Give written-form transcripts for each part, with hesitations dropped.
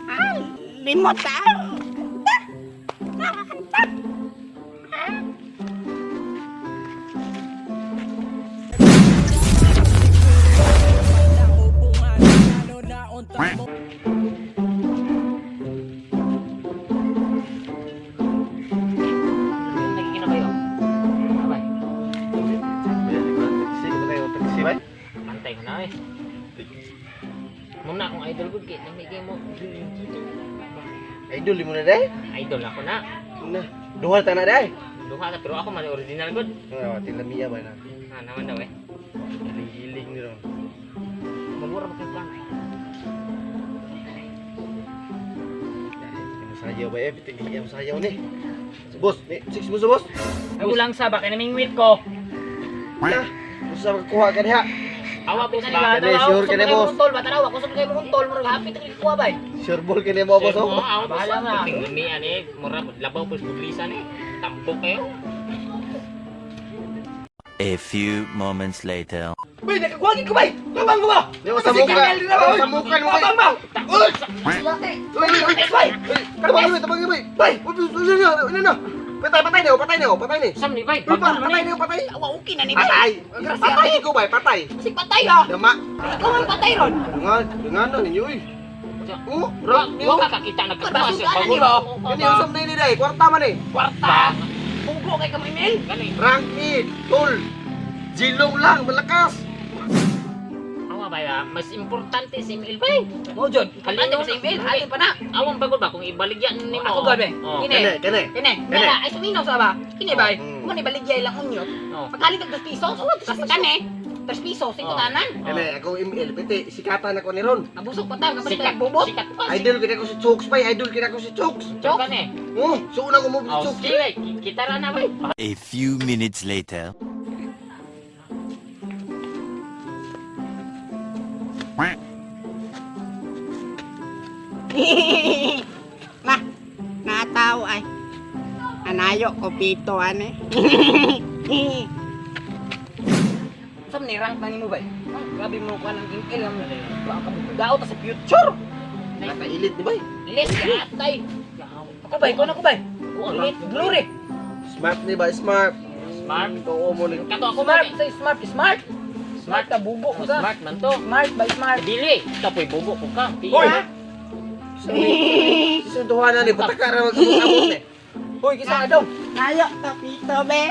Ah, limot ah. Nakakanta. Nagiging na kayo. Abay, Taxi ba tayo? Taxi ba? pantay ko na eh. Muna akong idol gud kay namigay mo. Idol mo na day? Idol ako na. Na. Duha ta na day. Duha ka pero ako man original gud. Ah, tilamiya ba na? Ah, naman daw eh. Giling-giling ni ron. Mamura ba kay plan? Mo sayaw ba eh? Bitin mo sayaw ni. Boss, ni six mo sa boss. Ay ulang sa ba kay namingwit ko. Na. Usa makakuha ka diha. Awa boss ba? Kani, sure ka ni boss. Tol, ba tanawa kusog kay mong tol, murag hapit ang kuha bay. Sure ball ka ni mo boss. Oh, Oh. awa boss. Bahala na. Tingnan ani, murag labaw boss buglisan eh. Tambok kayo. A few moments later. Bay, nakakuha ko bay. Tabang ko ba? Sa muka. Sa muka mo bay. Tabang ba? Uy! Uy, uy, uy. Tabang bay, tabang bay. Bay, uy, uy, uy, uy, na. Patay, patay ni, patay ni, patay ni. Sam ni bay. Uy, patay ni, patay. Awa, okay na ni bay. Patay. Patay ko bay, patay. Kasi patay ah. Dama. Ikaw ang patay ron. Dungan, dungan na ninyo uy. Oh, Wa rak wa ka kakita nagkakuha Basuga sa na ni ba? Kani usam na ni day, kwarta man eh. Kwarta. Pugo kay kamo email. Gani. Rank 8, tol. Jilong lang, malakas. Awa ba ah, mas importante si ML bay. Mo jud. Kalino Kalino sa email. Hali pa na. Awang bagod ba kung ibaligyan nimo. Ako gud be. Oh. Kini. Kani, kani. Kini. Kini. Kini. Ay sumino sa ba? Kini bay. Mm. Mo ni baligya ilang unyot. Oh. Pagkalit og 2 pisos. Basta kani. 3 pisos singko Oh. tanan. Kani, ako ML, piti, sikatan ako ni Ron. Nabusog pa ta, kapalit Sikat ang bubot. Sikat pa. Idol kina ko si Chokes bay, idol kina ko si Chokes. Chok ka ni. Oh, suuna ko mo si Oh, Chokes. sige, bay. Kita ra na bay. A few minutes later. Na, natao ay. Anayo ko pito ane. Sam ni rank na nimo bay. Grabe mo ko ng ML ang daot ta sa future. Nakailit ni bay. Les atay. Ako bay, ko na ko bay. Ulit. Glory. Smart ni bay, smart. Smart. Oo mo ni. Kato ako Smart man. say smart, smart. Smart ka bubo ko sa. Smart man to. Smart by smart. Dili, tapoy bubo ko ka. Hoy! Sisunduhan na ni, pataka ra mag-abot ni. Hoy, kisa ka daw. Nayo to pito, be.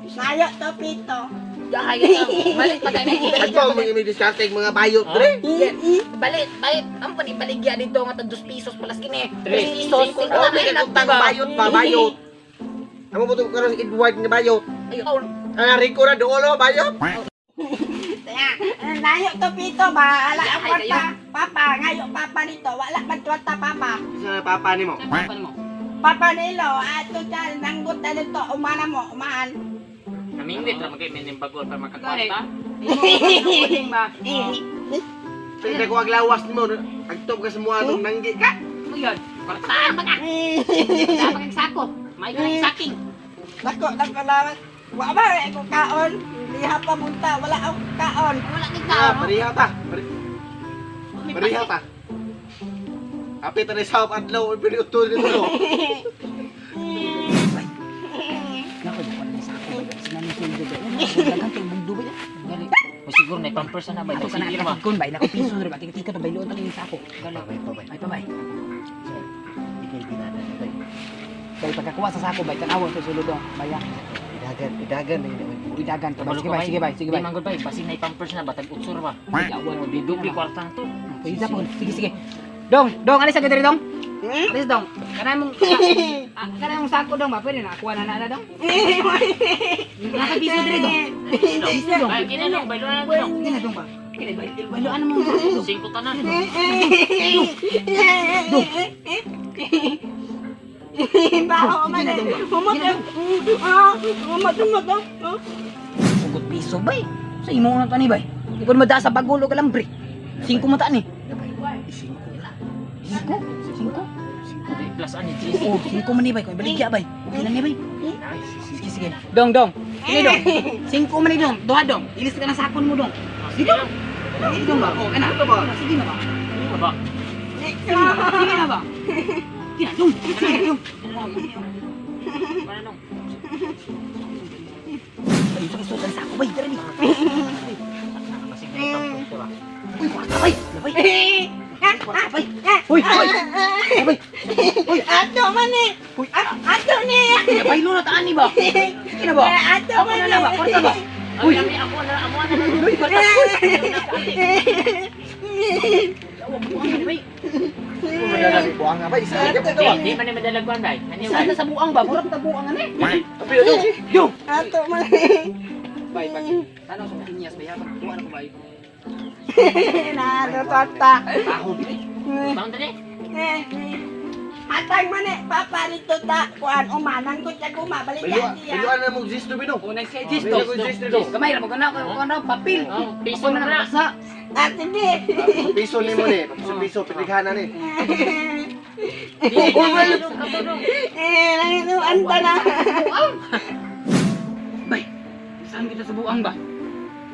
Nayo to pito. Dahay ka. Malit pa tayo na. Adto mga may diskarte mga bayot dre. Balit, balit. Ang pan ibaligya dito nga tag 2 pesos palas kini. 3 Tres. pesos. Singko Oh, may kagutang bayot pa, bayot. Amo mo to karon si Edward nga bayot. Ayun. Ang Rico na doolo bayot. Kaya, nayo to pito ba? Ala ang Ay, kwarta. Papa, ngayo papa nito. Wala man kwarta, papa. Isa na papa nimo. Ano mo? Papa nilo, ato dyan, nanggot na nito. Umana mo, umaan. Namingwit ra magay minim bago para makakwarta. Imo ba? Tingnan ko ang lawas nimo, agtob ka sa mua tong nanggi ka. Ano yun? Kwartaan pa ka. Kwartaan pa kang sako. May ka ng saking. Dako, dako lawas. Wa ba, eh, ako kaon. Liha pa munta, wala akong kaon. Wala kang Ah, kaon. pareha ta. Pareha ta. Apit na sa adlaw piniutol nito. Nako, di ko na sako. Sinami sweldo ba? Daghang kay bugdo ba? Gali. O siguro na pampers na bay. Ato ka na Sige ra ba. katikon ba? Nako piso ra ba? Tika-tika to bayloon ta yung sako. Gali. Pabay, pabay. Ay pabay. Ikay binada bay. Kay pagkakuha sa sako bay tan-awon to sulod dong. Baya. Idagan, idagan na yun. Idagan to bay. Sige bay, sige bay, sige Di bay. manggod bay, basin na pampers na batag utsor ba. Awan O di doble kwarta na to. Pwede po. Sige, sige. Dong, dong, alis agad diri dong. Hmm? Alis dong. Kanay mong kanay mong sako dong ba pwede na kuha na na dong. Naka piso diri dong. Piso dong. Ay, kini nung baylo na dong. Hindi na dong ba? Kini bay, bayloan mo ang sako dong. Singko tanan. Baho man eh. Humot eh. Ah, humot, humot, ah. Sugot piso bay. Sa imo na tani bay. Di pa mada sa bagulo ka lambre. Singko mata ni. Isingko ra. Singko? Singko? Di plus ani Jesus. Oh, singko man ni bay. Kung ibaligya bay. Okay na ni bay. Sige, sige. Dong, dong. Kini dong. Singko man ni dong. Duha dong. Ilis ka na sakon mo dong. Sige dong. Sige dong ba? Oh, kana. Sige na ba? Ano ba? Sige na ba? Sige na ba? Sige na dong. Sige na dong. Ano nung? Ay, sa isuot ang sako bay, diri ni. Basig na itong ba? Uy, kwarta bay. Labay. Kwarta bay. Uy, uy. Labay. Uy, ato man eh. Uy, Ato ni. Labay lo na taan ni ba? Sige na ba? Ato Ako man na na ba? Kwarta ba? Uy, lami ako na amo na. Uy, kwarta. Uy. Buang bay. Madala buang nga bay. Isa ka pa Di, ba? di man ni madalagwan bay. Ano Isa na sa buang ba? Murag ta buang ani. Apil dong. Dong. Ato man eh. Bay pag ano sa pinyas bay ha? Pag kuha na ko bay. Nalo torta. Ahon bay. Bang dali. Hatag man eh, papa nito ta, kuan umanang ko siya gumabalik Biluan, siya. biluan na mo exist do bino. Unay siya Biluan gisto. ko exist do. Gamay ra mo kana ko ano papel. Oh, piso Ako na na na. basa. Ah, sige. Piso ni mo ni, piso piso pitighanan ni. Uy, Uy, Eh, nanginuan ta na. Bay. Saan kita sa buang ba?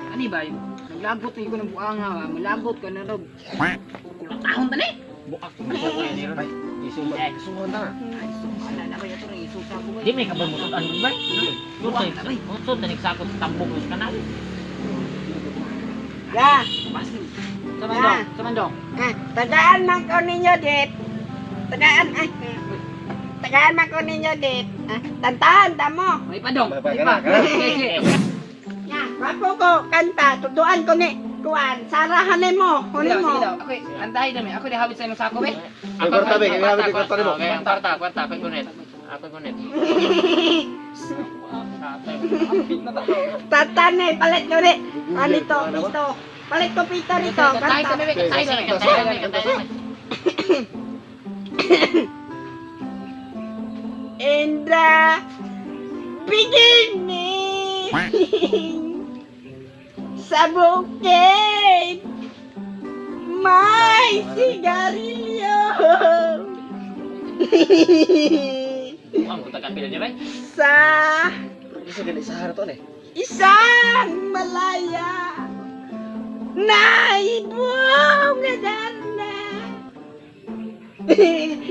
Ani bay? Naglagot na ko ng buang ha. Malagot ka na rog. Kulatahon ta ni. Buak. Bay, isuhan ta. Ay, sumala na bay ato nang isusa ko bay. Di may kabal mo ano bay? Buang na bay. Usod na nagsakot sa tambok sa kanal. Ya, Basin. Sa mandong, sa mandong. ah, tagaan man ko ninyo dit. Tagaan ay. Tagaan man ko ninyo dit. Ah, tantahan ta mo. May pa dong. Bay, bay, May pa. kana, kana. Sige, sige. Ya, wapo ko kanta, tuduan ko ni kuan, sarahan ni mo, Sige huli daw, mo. sige daw. Ako, antahay dami. Ako di hawit sa imong sako bay. Ay, kwarta bay, kaya hawit kwarta nimo. Okay, ang kwarta, kwarta, ako'y gunit. Ako'y gunit. Tatane, palit ko ni. Ah, nito, pito. Palit ko pito rito, Kantahay kanta. kami bay, kantahay kami. Kantahay kami, kantahay kami. In the beginning, sa bukid, may sigarilyo. Buang ko taga-pila niya bay. Sa Isa gani sa to ni. isang malaya na ibong nadarna.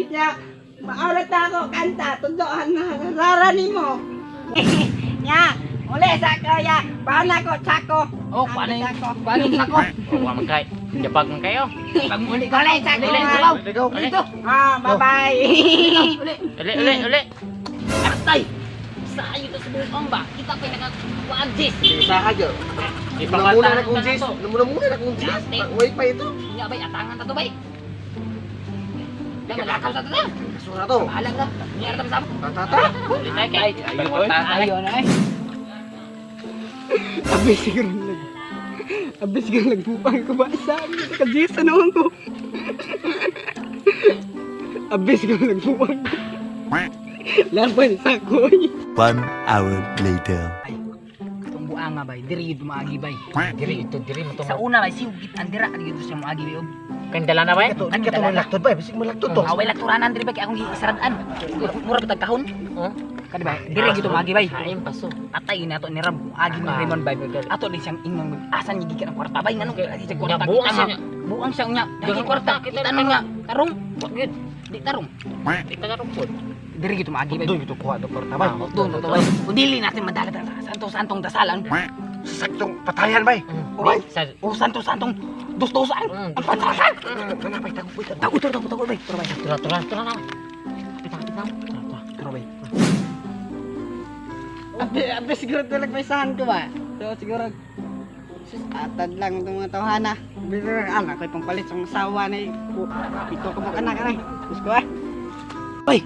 Ya, maulat ako kanta, tundohan na rarani mo. Ya, uli sa kaya, paano ko sako. Oh, paano yung paano yung sako? Oh, wa man kay. Japag man kayo. Pag muli ka. Uli sako. Uli, ha. uli, Ikaw. Dito. Ah, bye-bye. Uli. Uli, uli, uli. Atay. Saayo to sa buang ba? Kita pa nakakuan jis. Isa ka gyud. Muna na kong jis. Muna muna na kong jis. Wait pa ito. Nya bay atangan ta to bay. Da malakaw sa to na. Kasura to. Bahala ka. Nya ra ta sa. Tata. Uli tayo kay. Ayo na ay. Abi siguro nag Abi siguro nagbupang ko ba sa kajisa naman ko. Abi siguro nagbupang ko. Laban sa ko. 1 hour later. Itong buanga bay, diri yun maagi bay. Diri ito, diri mo to. Sa una bay, siugit ang dira diri siya maagi bay. Og Kandala na bay. Kato, di ka to malaktod bay. Bisig malaktod to. away lakturanan diri bay kay akong giisaradan. Mura bitag kahon. Oh. Kani bay, diri gito maagi bay. Haim paso. Patay na ato ni Ram, agi ni Raymond bay. Ato din siyang ingnon asan niya gikan ang kwarta bay nganong di siya kwarta Nya, buang kita siya nga. Buang siya nya. Dili Buang kwarta kita kita nga tarong. Wa gyud. Di tarong. Di ka karupod. Diri gito maagi bay. Doon ito kuha to kwarta bay. Doon to bay. Kung dili natin madala ta santo santong dasalan. Saktong patayan bay. Oy. Sa O santo santong dos-dosan. Ang patasan. Kana bay tago bay. Tago tago tago tago bay. Tara bay. tura tura tura na. Kapit na, kapit na. Tura, tura. Tara bay. Abi, abi siguro tulog may sahan ko ba? So siguro sus atad lang itong mga tawhana. Pero anak ko'y pampalit sa asawa na ito ko mga anak ay. Diyos ko ah. Bay.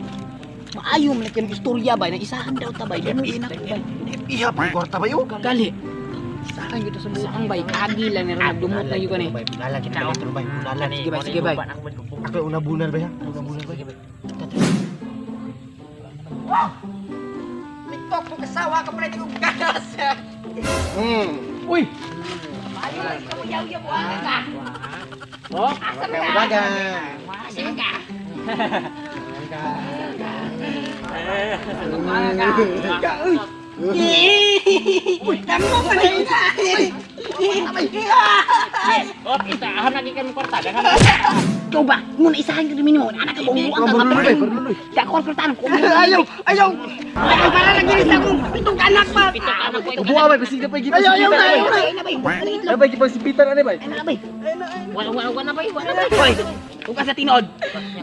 Maayo man kay istorya bay na isahan daw ta bay. Dumuin ako bay. Iha pa kwarta bay oh. Gali. Isahan gyud sa buang bay. Agi lang ni Ram dumot na yun kani. Bay, bunalan kita bay, bay, bunalan. Sige bay, sige bay. Ako una bunal bay ha. Una bunal bay. Tiktok ko kasawa ka pala itong gagas. Uy. Maayo man ka yaw buang ka. Oh, Asa Kaya ka? umaga. Asa ka? Asa ka? Ka, uy. Tamo pa na yun. Oh, isa aham lagi kami kwarta. Daghan. Ikaw ba? Muna isahan ka rin mo. Anak ka buong ang Barluloy, barluloy. Kaya ko kwartaan ko. Ayaw, ayaw. Ay, para lagi sa akong pitong anak pa. Pito ka anak ko. Buwa bay, basig na pa Ayaw, ayaw na, ayaw na. Ay na bay. Ano itlog? Ay bay, gipagsipitan ani bay. Ay na bay. Wala wala wala bay, wala bay. Hoy, huwag ka sa tinood.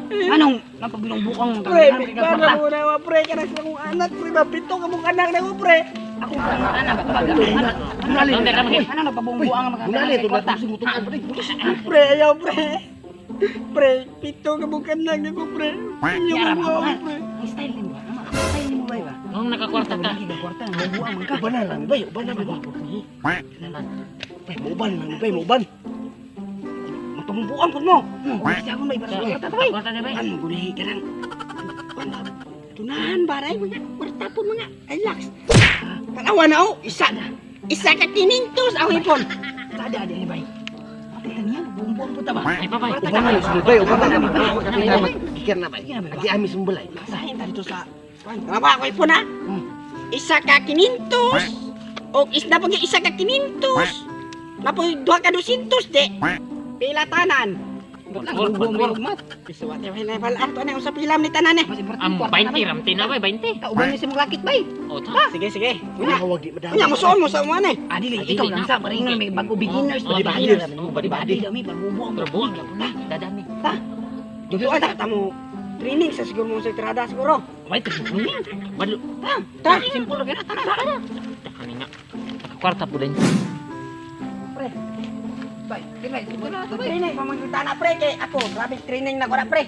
Anong napabilong bukang Pre, para mo na wa pre kana sa akong anak pre, mapito ka mong anak na ko pre. Ako ang anak ba? Ano ano nagpabungbuang ang Bunali to kwarta? Pre, ayaw pre. Pre, pito ka mong anak na ko pre. Ayaw Yara, mo mga- pre. Ang style nimo ba? Ang style nimo ba? Nung nakakwarta ka. Ang kwarta, ang buang man ka. Uban na lang bay, uban na ba. Bay, mauban lang bay, mauban. Magpamumbuang pud mo. Kasi ako may para sa kwarta bay. Kwarta na bay. Ano guli ka lang. Tunahan baray mga kwarta po mga relax. Tanawa na oh, isa na. Isa ka 500 ang ipon. Sada adi ni bay. Patay ta niya, bumbuang pud ta ba? Ay pa bay. Uban na lang sumubay, uban na lang. Kikir na bay. Agi ami sumbulay. Basahin ta dito sa kuan. Tanawa ako ipon ha. Isa ka 500 o isda pag isa ka 500. Napoy duha ka 200 de. Pila tanan. Patwar. Isuwat eh na balaan to na sa pilam ni tanan eh. Mas importante Ang kwarta na, 20 bay. ramti na bay, 20. Kauban niya sa mong lakit bay. Oh, ta. Sige sige. Unya, Wag di madama. unya musuon mo sa mo eh. Adi Adi, ikaw lang na. sa parang nga may bago beginners, Oh, body beginners. beginners. Oh, body Body dami, pagbubuang. Pero buang gyapon na. Dadami. Dito ay ta mo training sa siguro mo sa tirada siguro. May training. Badlo. Ta. Simple ra na tana. Kani nga. Nakakwarta po din. Bay, bay, simple na to bay. Training pamangita na pre kay ako grabe training na ko na pre.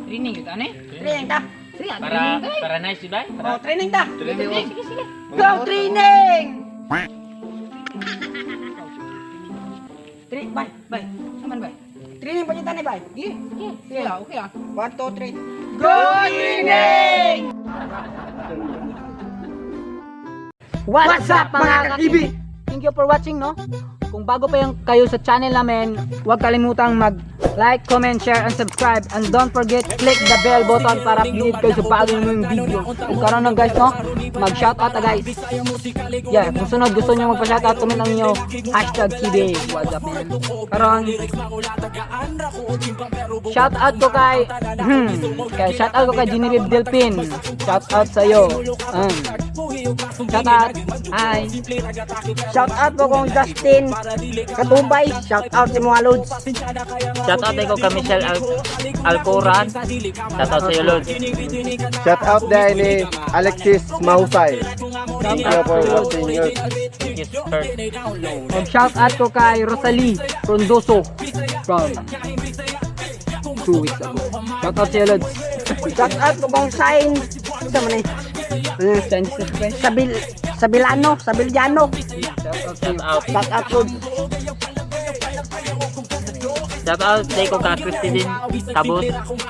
Training kita ani. Training ta. Sige, Para para nice di bay. Oh, training ta. Training. Sige sige. Go training. Bay, Bay, aman bay. training pa kita ni bay. Sige, sige, ah, okay ah. 1 2 3. Go training! What's up mga kakibi? Thank you for watching, no? Kung bago pa yung kayo sa channel namin, huwag kalimutang mag like, comment, share, and subscribe. And don't forget, click the bell button para update kayo sa bago naming video. Kung karon lang guys, no? Mag shoutout ah, guys. Yeah, kung sunod gusto niyo magpa-shoutout, comment lang niyo #kibi. What's up, man? Karon, shoutout ko kay shoutout ko kay Genevieve Delpin. Shoutout sa iyo. Shoutout. Hi. Shout out ko kong Justin Katubay, shout out si mga lods. Shout out ko kay Michelle Alcoran. Shout out sa iyo Lord. Shout out dahil ni Alexis Mahusay. Thank you for watching your Thank you sir. Og shout out ko kay Rosalie Frondoso from 2 weeks ago. Shout out sa iyo, Lods. Shout out ko kong Sign. Sa man eh? Chinese express. Sabil Sabilano, Sabiliano. Shout out sa Shout iyo. out. Shout out lods. Shout out sa ko kay Christine Tabos.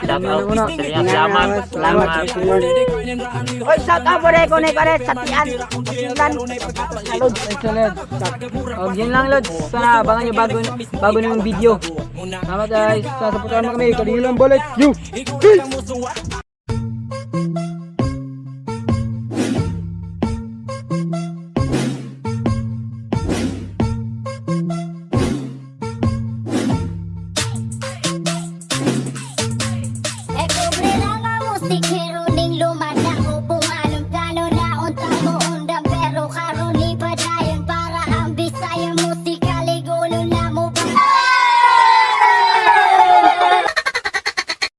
Shout out. Salamat. Salamat. Oy, shout out po rin ko ni pare sa tian. Tian. Lods, thanks Lods. Og yun lang, Lods. Sana abangan nyo bago, bago namang video. Salamat guys. Sana supportahan mo kami. Kalilang balik. You. Peace!